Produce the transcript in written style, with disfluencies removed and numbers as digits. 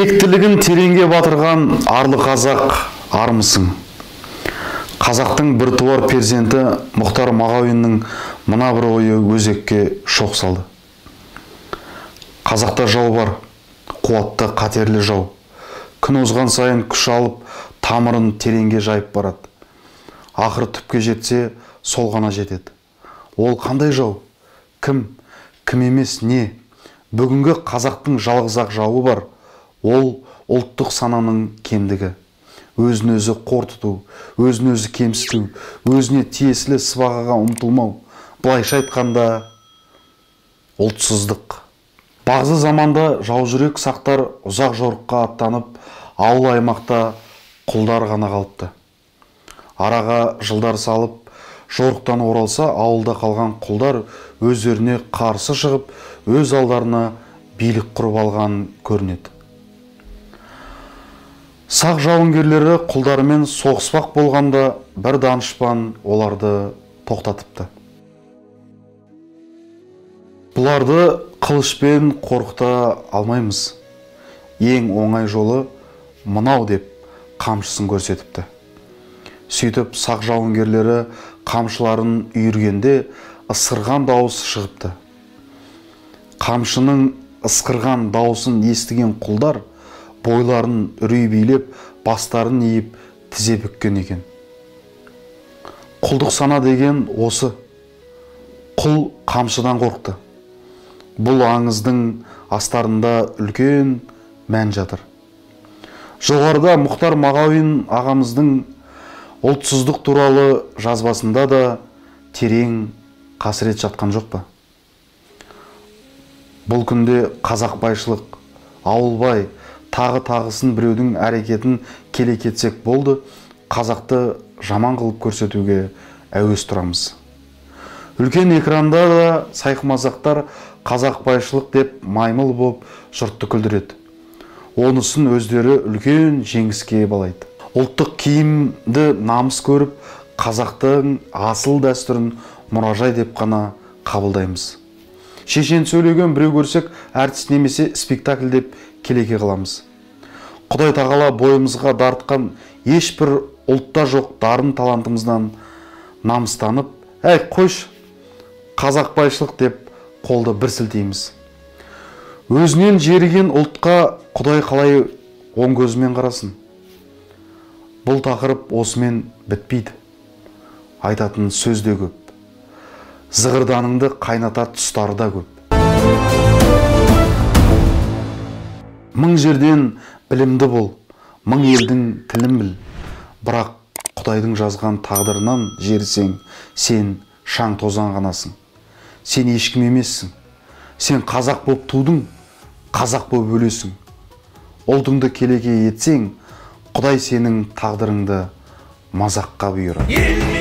Тектілігін тереңге батырған арлы қазақ армысың. Қазақтың біртуар перзенті Мұхтар Мағауиннің мына бір ойы өзекке шоқ салды. Қазақта жау бар, қуатты, қатерлі жау. Күн озған сайын күш алып, тамырын тереңге жайып барады. Ақыры түпке жетсе, сол ғана жетеді. Ол қандай жау? Кім? Кім емес, не? Бүгінгі қазақтың жалғыз-ақ жауы бар. Ол ұлттық сананың кемдігі. Өзін өзі қор тұту, өзін өзі кемсіту, өзіне тиесілі сыбағаға ұмтылмау. Былайша айтқанда, ұлтсыздық. Бағзы заманда жаужүрек сақтар ұзақ жорыққа аттанып, ауыл аймақта құлдар ғана қалыпты. Араға жылдар салып, жорықтан оралса, ауылда қалған құлдар өздеріне қарсы шығып, өз алдарына билік құрып алған көрінеді. Сақ жауынгерлері құлдарымен соғыспақ болғанда бір данышпан оларды тоқтатыпты. Бұларды қылышпен қорқыта алмаймыз. Ең оңай жолы мынау деп қамшысын көрсетіпті. Сөйтіп сақ жауынгерлері қамшыларын үйіргенде ысқырған дауыс шығыпты. Қамшының ысқырған дауысын естіген құлдар бойларын үрей билеп, бастарын иіп, тізе бүккен екен. Құлдық сана деген осы. Құл қамшыдан қорқты. Бұл аңыздың астарында үлкен мән жатыр. Жоғарыда Мұхтар Мағауин ағамыздың ұлтсыздық туралы жазбасында да терең қасірет жатқан жоқ па? Бұл күнде қазақбайшылық, ауылбай, тағы-тағысын біреудің әрекетін келе кетсек болды, қазақты жаман қылып көрсетуге әуес тұрамыз. Үлкен экранда да сайқымазақтар қазақбайшылық деп маймыл боп жұртты күлдіреді. Онысын өздері үлкен жеңіске балайды. Ұлттық киімді намыс көріп, қазақтың асыл дәстүрін мұражай деп қана қабылдаймыз. Шешен сөйлеген біреу көрсек, әртіс немесе спектакль деп келеке қыламыз. Құдай тағала бойымызға дарытқан ешбір ұлтта жоқ дарын талантымыздан намыстанып, әй қойшы, қазақбайшылық деп қолды бір сілтейміз. Өзінен жеріген ұлтқа Құдай қалай оң көзімен қарасын? Бұл тақырып осымен бітпейді. Айтатын сөз де көп. Зығырданыңды қайнатар тұстары да көп. Мың жерден білімді бол, мың елдің тілін біл. Бірақ Құдайдың жазған тағдырынан жерісең, сен шаң тозаң ғанасың. Сен ешкім емессің. Сен қазақ боп тудың, қазақ боп өлесің. Ұлтыңды келеке етсең, Құдай сенің тағдырыңды мазаққа бұйырады.